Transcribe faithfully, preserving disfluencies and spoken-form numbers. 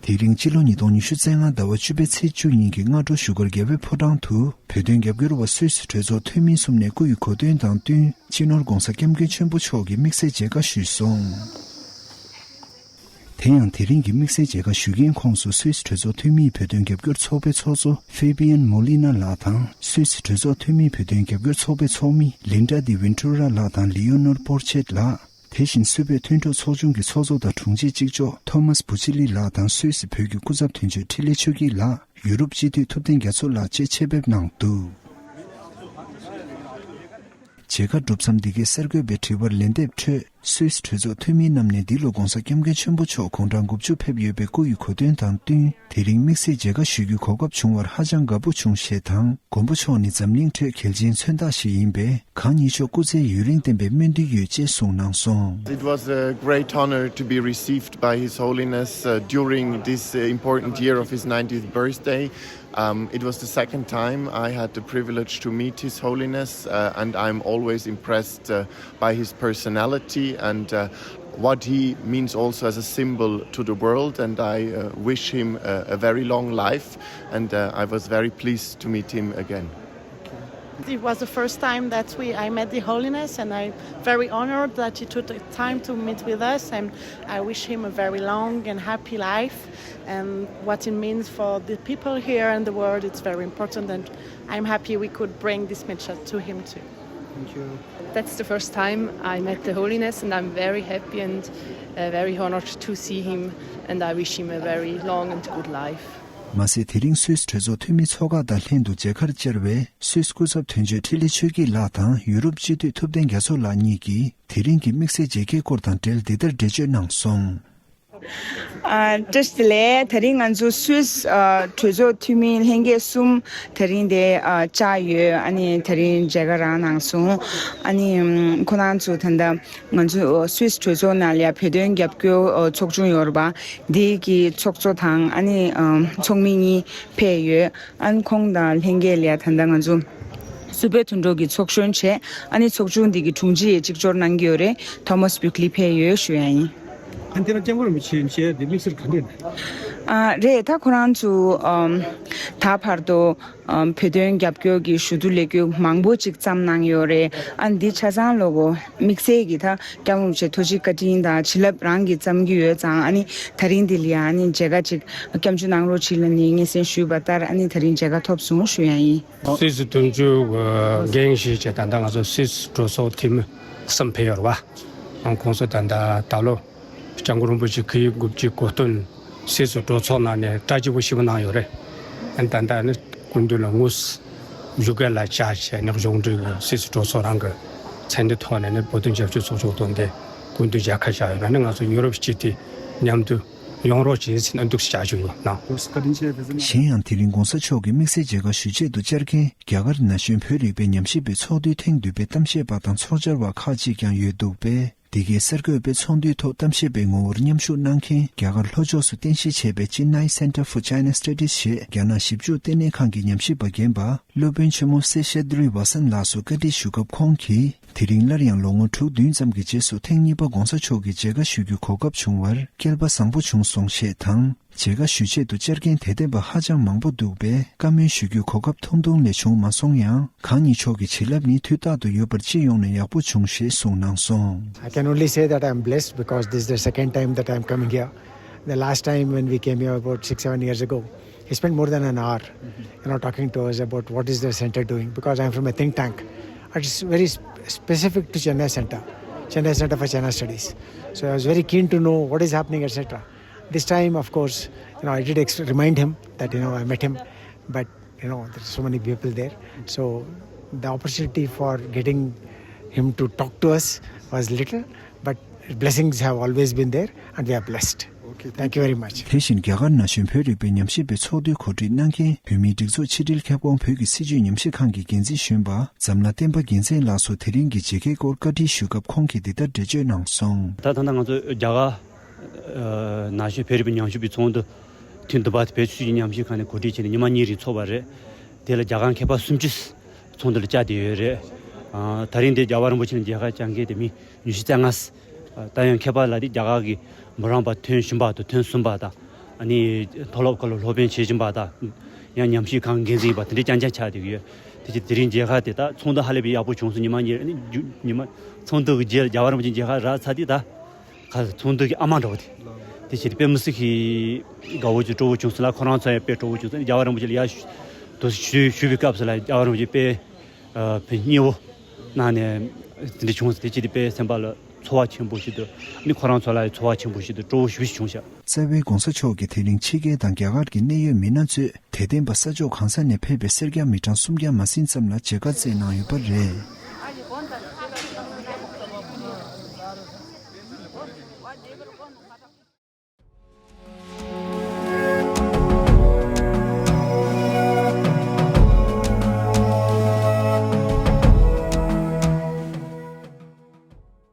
དེ་རིང་སྤྱི་ལོ་ཉིས་སྟོང་ཉི་ཤུ་རྩ་ལྔ་ཟླ་བ་བཅུ་པའི་ཚེས་བཅུ་གཉིས་ཀྱི་སྔ་དྲོ་བཞུགས་སྒར་རྒྱལ་བའི་ཕོ་བྲང་དུ་བོད་དོན་རྒྱབ་སྐྱོར་བ་སུད་སི་གྲོས་ཚོགས་འཐུས་མི་གསུམ་ནས་སྐུ་ཡི་གོ་སྟོན་དང་བསྟུན་སྤྱི་ནོར་༧གོང་ས་༧སྐྱབས་མགོན་ཆེན་པོ་མཆོག་གི་དམིགས་བསལ་མཇལ་ཁ་ཞུས་སོང་། དེ་ཡང་དེ་རིང་གི་དམིགས་བསལ་མཇལ་ཁ་ཞུ་མཁན་ཁོངས་སུ་སུད་སི་གྲོས་ཚོགས་འཐུས་མིའི་བོད་དོན་རྒྱབ་སྐྱོར་ཚོགས་པའི་ཚོགས་གཙོ་Fabian Molina་ལགས་དང་སུད་སི་གྲོས་ཚོགས་འཐུས་མིའི་བོད་དོན་རྒྱབ་སྐྱོར་ཚོགས་པའི་ཚོགས་མི་Linda de Ventura་ལགས་དང་Leonor Porchet་ལགས། དེ་བཞིན་སུད་བོད་མཐུན་གྲོགས་ཚོགས་ཆུང་གི་ཚོགས་གཙོ་དང་དྲུང་ཆེ་གཅིག་ལྕོགས་Thomas Buchili་ལགས་དང་སུད་སི་བོད་ཀྱི་སྐུ་ཚབ་དོན་གཅོད་འཕྲིན་ལས་ཆོས་སྐྱིད་ལགས། ཡུ་རོབ་སྤྱི་འཐུས་ཐུབ་བསྟན་རྒྱ་མཚོ་ལགས་བཅས་ཆེད་ཕེབས་གནང་འདུག། མཇལ་ཁ་གྲུབ་མཚམས་འདི་གའི་གསར་འགོད་པའི་དྲི་བར་ལན་འདེབས་ཁྲོད་སུད་སི་གྲོས་ཚོགས་འཐུས་མི་རྣམས་ནས་འདི་ལོ་༧གོང་ས་༧སྐྱབས་མགོན་ཆེན་པོ་མཆོག་དགུང་གྲངས་དགུ་བཅུ་ཕེབས་ཡོད་པའི་སྐུ་ཡི་གོ་སྟོན་དང་བསྟུན་དེ་རིང་དམིགས་བསལ་མཇལ་ཁ་ཞུ་རྒྱུའི་གོ་སྐབས་བྱུང་བར་ཧ་ཅང་དགའ་པོ་བྱུང་ཞེས་དང་། མགོན་པོ་མཆོག་ནི་འཛམ་གླིང་ཁྲོད་གལ་ཆེན་མཚོན་རྟགས་ཤིག་ཡིན་པས། གང་ཉིད་མཆོག་སྐུ་ཚེ་ཡུན་རིང་བརྟན་པའི་སྨོན་འདུན་ཡོད་ཅེས་གསུངས་གནང་སོང་། It was a great honor to be received by His Holiness uh, during this uh, important year of his ninetieth birthday. Um, it was the second time I had the privilege to meet His Holiness, uh, and I'm always impressed uh, by his personality and uh, what he means also as a symbol to the world. And I uh, wish him a, a very long life, and uh, I was very pleased to meet him again. It was the first time that we, I met the Holiness, and I'm very honored that he took the time to meet with us. And I wish him a very long and happy life. And what it means for the people here and the world, it's very important. And I'm happy we could bring this message to him too. Thank you. That's the first time I met the Holiness, and I'm very happy and uh, very honored to see him. And I wish him a very long and good life. མ་ཟད། དེ་རིང་སུད་སི་གྲོས་ཚོགས་འཐུས་མི་ཚོགས་ཁག་དང་ལྷན་དུ་མཇལ་ཁར་བཅར་བའི་སུད་སི་སྐུ་ཚབ་དོན་གཅོད་འཕྲིན་ལས་ཆོས་སྐྱིད་ལགས་དང་ཡུ་རོབ་སྤྱི་འཐུས་ཐུབ་བསྟན་རྒྱ་མཚོ་ལགས་གཉིས་ཀྱིས་དེ་རིང་གི་དམིགས་བསལ་མཇལ་ཁའི་སྐོར་དང་འབྲེལ་འདི་ལྟར་འགྲེལ་བརྗོད་གནང་སོང་། ཨ། བཀྲ་ཤིས་བདེ་ལེགས། དེ་རིང་ང་ཚོ་སུད་སི་ཨ་གྲོས་ཚོགས་འཐུས་མི་ལྷན་རྒྱས་གསུམ་དེ་རིང་དེ་ཨ་བཅར་ཡོད། ཨ་ནི་དེ་རིང་མཇལ་ཁ་རག་གནང་སོང་། ཨ་ནི་ཁོ་རང་ཚོ་ད་ལྟ། ང་ཚོ་སུད་སི་གྲོས་ཚོགས་ནང་ལ་ཡ་བོད་དོན་རྒྱབ་སྐྱོར་ཚོགས་ཆུང་ཡོད་རེད་པ། འདི་གི་ཚོགས་གཙོ་དང་ཨ་ནི་ཚོགས་མི་གཉིས་ཕེབས་ཡོད། ཨ་ནི་ཁོང་དང་ལྷན་རྒྱས་ལ་ཡ་ད་ལྟ་ང་ཚོ་སུད་བོད་མཐུན་གྲོགས་ཀྱི་ཚོགས་གཞོན་བྱས། ཨ་ནི་ཚོགས་ཆུང་འདི་གི་དྲུང་ཆེ་ཡི་གཅིག་ལྕོགས་གནང་གི་ཡོད་རེད། ཐོ་མཱས་བྷུག་ལི་ཕེབས་ཡོད་ཞུ་ཡ་ཡིན། ཨ་ནི་དེ་ལ་སྐྱབས་མགོན་རིན་པོ་ཆེ་མཇལ་དེ་དམིགས་བསལ་ག་འདྲས་རེད། ཨ་རེད། ད་ཁོ་རང་ཚོ་ཨམ་ད་བར་དུ་ཨམ་བོད་དོན་རྒྱབ་སྐྱོར་གྱི་ཞུ་གཏུག་ལས་འགུལ་མང་པོ་ཅིག་བརྩམས་གནང་ཡོད་རེད། ཨ་འདི་ཆ་ཚང་ལོ་གོ་དམིགས་བསལ་གྱི་ད་སྐྱབས་མགོན་རིན་པོ་ཆེ་ཐུགས་རྗེ་བཀའ་དྲིན་དང་བྱིན་རླབས་རང་གིས་བརྩམས་ཀྱི་ཡོད་ཙང་། ཨ་ནི་ད་རིང་འདི་ལ་ཡ་ཨ་ནི་མཇལ་ཁ་ཅིག་སྐྱབས་འཇུག་གནང་རོགས་གྱིས་ལབ་ནས་སྙན་སེང་ཞུས་པ་ལྟར། ཨ་ནི་ད་རིང་མཇལ་ཁ་ཐོབ་སོང་ཞུ་ཡ་ཡིན། སུད་སི་དོན་གཅོད་འགན་བཞེས་བྱས་ད་ལྟ་ང་ཚོ་སུད་སི་གྲོས་ཚོགས་འཐུས་མི་གསུམ་ཕེབས་ཡོད་རེད་པ། ཁོང་ཚོ་ད་ལྟ་ད་ལོ་སྐྱབས་མགོན་རིན་པོ་ཆེ་སྐུ་ཡི་དགུ་བཅུའི་གོ་སྟོན་སུད་སི་གྲོས་ཚོགས་ནང་ནས་བཀྲ་ཤིས་པོ་ཞེ་པོ་གནང་ཡོད་རེད། ཨ་ནི་ད་ལྟ་ནི་སྐུ་མདུན་ལ་དངོས་སུ་བཞུགས་སྒར་ལ་བཅར་བྱས་ནས་གཞུང་འབྲེལ་གྱི་སུད་སི་གྲོས་ཚོགས་རང་གི་མཚན་ཐོག་ནས་ནི་བོད་དོན་རྒྱབ་སྐྱོར་ཚོགས་ཆུང་དང་དེ་སྐུ་མདུན་མཇལ་ཁ་བཞག་ཡོད་ན་ནི་ང་ཚོ་ཡུ་རོབ་སྤྱི་འཐུས་མཉམ་དུ་ཡོང་རོགས་བྱེད་ཟེར་ནས་འདུག་བྱ་རྒྱུ་ཡོད་ན། གཞན་ཡང་དེ་རིང་༧གོང་ས་མཆོག་གི་དམིགས་བསལ་མཇལ་ཁ་ཞུ་ཆེད་དུ་བཅར་མཁན་རྒྱ་གར་ན་གཞོན་བོད་རིག་པའི་ཉམས་ཞིབ་པའི་ཚོགས་འདུའི་ཐེངས་བདུན་པའི་གཏམ་བཤད་པ་དང་ཚོགས་བཅར་བ་ཁག་ཅིག་ཀྱང་ཡོད་འདུག་པས། འདི་གའི་གསར་འགོད་པའི་ཚོགས་འདུའི་ཐོག་གཏམ་བཤད་པའི་ངོ་བོར་མཉམ་ཞུགས་གནང་མཁན་རྒྱ་གར་ལྷོ་ཕྱོགས་སུ་རྟེན་གཞི་བྱས་པའི་Chennai Center for China Studies་ཞེས་རྒྱ་ནག་ཞིབ་འཇུག་ལྟེ་གནས་ཁང་གི་ཉམས་ཞིབ་པ་རྒན་པ་སློབ་དཔོན་ཆེན་མོ་སེ་ཤེ་དྷྲི་ཝ་སན་ལགས་སུ་བཀའ་འདྲི་ཞུ་སྐབས་ཁོང་གིས། དེ་རིང་སླར་ཡང་ལོ་ངོ་དྲུག་བདུན་ཙམ་གྱི་རྗེས་སུ་ཐེངས་གཉིས་པ་༧གོང་ས་མཆོག་གི་མཇལ་ཁ་ཞུ་རྒྱུའི་གོ་སྐབས་བྱུང་བར་སྐལ་པ་བཟང་པོ་བྱུང་སོང་ཞེས་དང་། མཇལ་ཁ་ཞུ་ཆེད་དུ་བཅར་མཁན་དད་ལྡན་པ་ཧ་ཅང་མང་པོ་འདུག་པས། བཀའ་མོལ་ཞུ་རྒྱུའི་གོ་སྐབས་ཐུང་ཐུང་ལས་བྱུང་མ་སོང་ཡང་། གང་ཉིད་མཆོག་གི་བྱིན་རླབས་ནི་དུས་རྟག་ཏུ་ཡོད་པར་སྤྱི་ཡོངས་ནས་ཡག་པོ་བྱུང་ཞེས་གསུངས་གནང་སོང་། I can only say that I'm blessed because this is the second time that I'm coming here. The last time when we came here about six, seven years ago, he spent more than an hour, you know, talking to us about what is the center doing, because I'm from a think tank. It's very sp- specific to Chennai Center, Chennai Center for China Studies. So I was very keen to know what is happening, et cetera. This time, of course, you know, I did ex- remind him that, you know, I met him, but, you know, there's so many people there. So the opportunity for getting him to talk to us was little, but blessings have always been there, and we are blessed. Okay, thank you very much. དེ་བཞིན་རྒྱ་གར་ན་གཞོན་བོད་རིག་པའི་ཉམས་ཞིབ་པའི་ཚོགས་འདུའི་གོ་སྒྲིག་གནང་མཁན་བོད་མིའི་སྒྲིག་འཛུགས་ཕྱི་དྲིལ་ཁྱབ་ཁོངས་བོད་ཀྱི་སྲིད་བྱུས་ཉམས་ཞིབ་ཁང་གི་འགན་འཛིན་གཞོན་པ་འཛམ་ལྷ་བསྟན་པ་རྒྱལ་མཚན་ལགས་སུ་དེ་རིང་གི་མཇལ་ཁའི་སྐོར་བཀའ་འདྲི་ཞུ་སྐབས་ཁོང་གིས་འདི་ལྟར་འགྲེལ་བརྗོད་གནང་སོང་། ད་ད་ལྟ་ང་ཚོ་རྒྱ་གར་ན་གཞོན་བོད་རིག་པའི་ཉམས་ཞིབ་པའི་ཚོགས་འདུ་ཐེངས་བདུན་པ་དེ་བོད་སྲིད་བྱུས་ཉམས་ཞིབ་ཁང་ནས་གོ་སྒྲིག་བྱས་ནས་ཉི་མ་གཉིས་རིང་ཚོགས་པ་རེད། དེ་ལ་རྒྱ་གར་མཁས་པ་སུམ་ཅུ་ཚོགས་འདུ་ལ་བཅར་བསྡད་ཡོད་རེད། ཨ། ད་རིང་འདིར་རྒྱལ་བ་རིན་པོ་ཆེ་ལ་མཇལ་ཁ་བཅར་མཁན་དེ་མི་ཉི་ཤུ་རྩ་ལྔ། ཨ། ད་ཡང་མཁས་པ་ལ་དེ་རྒྱ་གར་གྱི་འབུམ་རམས་པ་ཐེངས་བཞི་པ་དང་ཐེངས་གསུམ་པ་དང་། ནི་མཐོ་སློབ་ཁག་ལ་སློབ་དཔོན་བྱེད་བཞིན་པ་དང་། ཡང་ཉམས་ཞིབ་ཁང་འགན་འཛིན་པ་དེ་འདྲའི་རྐྱང་རྐྱང་ཆགས་བསྡད་ཀྱི་ཡོད། དེ་ཕྱིར་དེ་རིང་མཇལ་ཁ་དེ་དག་ཚོགས་འདུ་ཧ་ལས་པའི་ཡག་པོ་བྱུང་སོང་། ཉི་མ་གཉིས་ཉི་མ་ཚོགས་འདུ་གི་རྗེས་རྒྱལ་བ་རིན་པོ་ཆེ་མཇལ་ཁ་རག་ཚར་དུས་ད། ཁ་ཚོགས་འདུ་གི་ཨ་མ་འདྲ་བོ་དེ། དེ་ཕྱིར་དཔེ་མི་སྲིད་ཀྱི་དགའ་བོ་ཅིག་སྤྲོ་བོ་བྱུང་སོང་ལ། ཁོ་རང་ཚོ་ཡང་དཔེ་སྤྲོ་བོ་བྱུང་སོང་། རྒྱལ་བ་རིན་པོ་ཆེ་ལ་ཡར་དུ་ཞུ་ཞུ་བའི་སྐབས་སུ་ལ་རྒྱལ་བ་རིན་པོ་ཆེ་དཔེ་ཨ་ཕན་སྙི་བོ་གནང་ནས་དེ་འདྲ་བྱུང་སོང་། དེ་ཕྱིར་དཔེ་སེམས་པ་ལ་ཚོར་བ་ཆེན་པོ་ཞིག་ཏུ། ནི་ཁོ་རང་ཚོ་ལ་ཡང་ཚོར་བ་ཆེན་པོ་ཞིག་ཏུ་སྤྲོ་བོ་ཞེ་པོ་ཞིག་བྱུང་ཤག་རྩ་བའི་༸གོང་ས་མཆོག་གིས་དེ་རིང་ཕྱི་རྒྱལ་དང་རྒྱ་གར་གྱི་གནད་ཡོད་མི་སྣ་ཚོས་དད་ལྡན་པ་ས་ཕྱོགས་གང་ས་ནས་ཕེབས་པའི་སེར་སྐྱ་མི་གྲངས་སུམ་བརྒྱ་མ་ཟིན་ཙམ་ལ་མཇལ་ཁ་བསྩལ་གནང་ཡོད་པ་རེད།